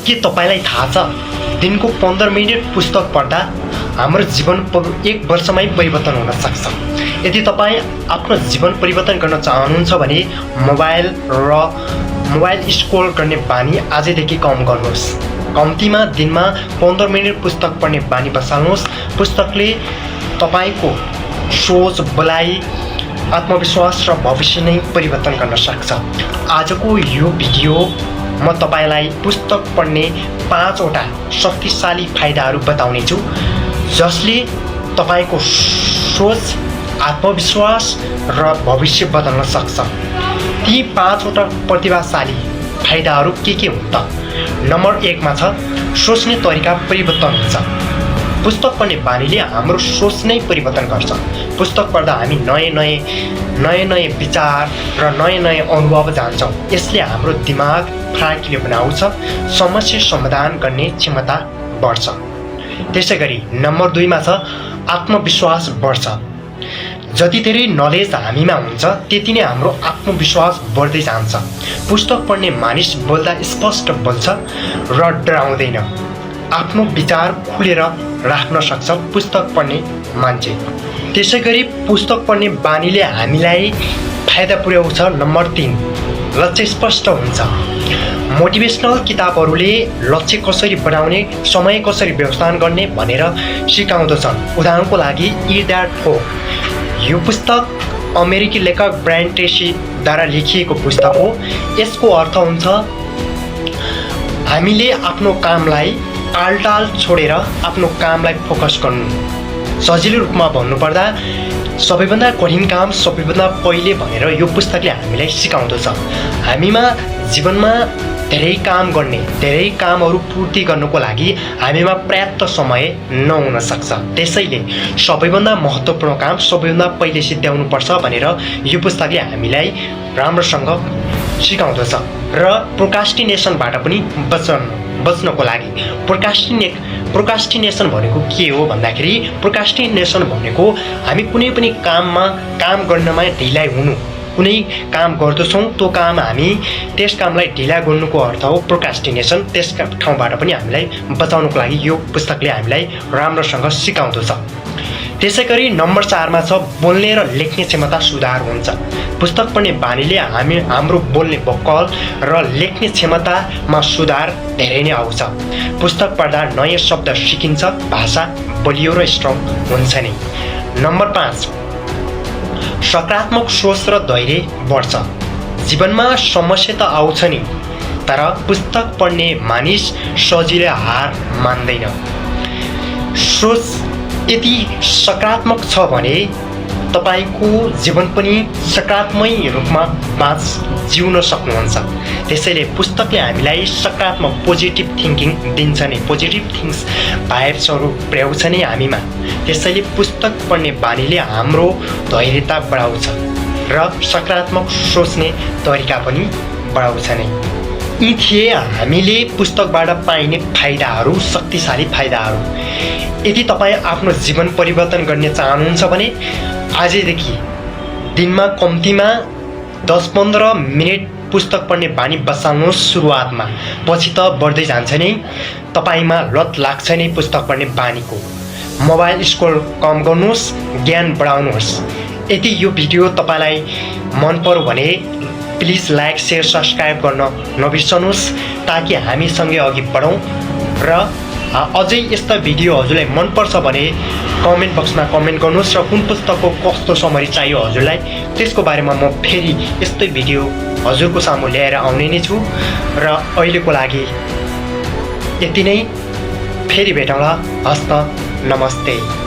के तपाईलाई थाहा छ दिनको 15 मिनेट पुस्तक पढ्दा हाम्रो जीवन 1 वर्षमै परिवर्तन हुन सक्छ। यदि तपाई आफ्नो जीवन परिवर्तन गर्न चाहनुहुन्छ भने मोबाइल स्क्रोल गर्ने बानी आजैदेखि कम गर्नुहोस्। कम्तीमा दिनमा 15 मिनेट पुस्तक पढ्ने बानी बसाल्नुहोस्। पुस्तकले तपाईको सोच, बोलाइ, आत्मविश्वास र भविष्य नै परिवर्तन गर्न सक्छ। आजको यो भिडियो म तपाईलाई पुस्तक पढ्ने 5 वटा शक्तिशाली फाइदाहरू बताउने छु जसले तपाईको सोच, आत्मविश्वास र भविष्य बदल्न सक्छ। ती 5 वटा प्रतिभाशाली फाइदाहरू के हुन् त? नम्बर 1 मा छ सोच्ने तरिका परिवर्तन हुन्छ। पुस्तक पढ्ने बानीले हाम्रो सोच नै परिवर्तन गर्छ। पुस्तक पढ्दा हामी नयाँ विचार र नयाँ अनुभव जान्छौँ। यसले हाम्रो दिमाग फराकिलो बनाउँछ, समस्या समाधान गर्ने क्षमता बढ्छ। त्यसैगरी नम्बर 2 मा छ आत्मविश्वास बढ्छ। जति धेरै नलेज हामीमा हुन्छ त्यति नै हाम्रो आत्मविश्वास बढ्दै जान्छ। पुस्तक पढ्ने मानिस बोल्दा स्पष्ट बोल्छ र डराउँदैन। आफ्नो विचार खुलेर राख्न सक्छ पुस्तक पढ्ने मान्छे। त्यसैगरी पुस्तक पढ्ने बानीले हामीलाई फाइदा पुर्याउँछ। नम्बर 3 लक्ष्य स्पष्ट हुन्छ। मोटिभेसनल किताबहरूले लक्ष्य कसरी बनाउने, समय कसरी व्यवस्थापन गर्ने भनेर सिकाउँदछन्। उदाहरणको लागि इट दैट फोक, यो पुस्तक अमेरिकी लेखक ब्रायन ट्रेसीद्वारा लेखिएको पुस्तक हो। यसको अर्थ हुन्छ हामीले आफ्नो कामलाई टालटाल छोडेर आफ्नो कामलाई फोकस गर्नु। सजिलो रूपमा भन्नुपर्दा सबैभन्दा कठिन काम सबैभन्दा पहिले भनेर यो पुस्तकले हामीलाई सिकाउँदछ। हामीमा जीवनमा धेरै कामहरू पूर्ति गर्नको लागि हामीमा पर्याप्त समय नहुन सक्छ। त्यसैले सबैभन्दा महत्त्वपूर्ण काम सबैभन्दा पहिले सिद्ध्याउनुपर्छ भनेर यो पुस्तकले हामीलाई राम्रोसँग सिकाउँदछ। र प्रोक्रास्टिनेसनबाट पनि बच्नको लागि प्रोक्रास्टिनेसन भनेको के हो भन्दाखेरि प्रोक्रास्टिनेसन भनेको हामी कुनै पनि काम गर्नमा ढिलाइ हुनु। कुनै काम गर्दछौँ त्यो काम हामी त्यस कामलाई ढिला गर्नुको अर्थ हो प्रोक्रास्टिनेसन। त्यस ठाउँबाट पनि हामीलाई बचाउनको लागि यो पुस्तकले हामीलाई राम्रोसँग सिकाउँदछ। त्यसैगरी नम्बर 4 मा छ बोल्ने र लेख्ने क्षमता सुधार हुन्छ। पुस्तक पढ्ने बानीले हाम्रो बोल्ने वक्कल र लेख्ने क्षमतामा सुधार धेरै नै आउँछ। पुस्तक पढ्दा नयाँ शब्द सिकिन्छ, भाषा बलियो र स्ट्रङ हुन्छ नै। नम्बर 5 सकारात्मक सोच र धैर्य बढ्छ। जीवनमा समस्या त आउँछ नि, तर पुस्तक पढ्ने मानिस सजिलै हार मान्दैन। सोच यदि सकारात्मक छ भने तपाईको जीवन पनि सकारात्मक रूपमा जिउन सक्नुहुन्छ। त्यसैले पुस्तकले हामीलाई सकारात्मक पोजिटिभ थिङ्किङ दिन्छ नै। पोजिटिभ थिङ्स भाइब्सहरू पुर्याउँछ नै हामीमा। त्यसैले पुस्तक पढ्ने बानीले हाम्रो धैर्यता बढाउँछ र सकारात्मक सोच्ने तरिका पनि बढाउँछ नै। यी थिए हामीले पुस्तकबाट पाइने फाइदाहरू, शक्तिशाली फाइदाहरू। यदि तपाईँ आफ्नो जीवन परिवर्तन गर्ने चाहनुहुन्छ भने आजैदेखि दिनमा कम्तीमा 10-15 मिनेट पुस्तक पढ्ने बानी बसाल्नुहोस् सुरुवातमा। पछि त बढ्दै जान्छ नै। तपाईमा लत लाग्छ नै पुस्तक पढ्ने बानीको। मोबाइल स्क्रोल कम गर्नुहोस्, ज्ञान बढाउनुहोस्। यदि यो भिडियो तपाईलाई मन पर्यो भने प्लिज लाइक, शेयर, सब्सक्राइब गर्न नबिर्सनुहोस् ताकि हामी सँगै अघि बढौँ। र अझै यस्ता भिडियो हजुरलाई मन पर्छ भने कमेन्ट बक्समा कमेन्ट गर्नुहोस् र कुन पुस्तकको कस्तो समरी चाहियो हजुरलाई त्यसको बारेमा म फेरि यस्तै भिडियो हजुरको सामु ल्याएर आउने नै छु। र अहिलेको लागि यति नै। फेरि भेटौँला। हस्त नमस्ते।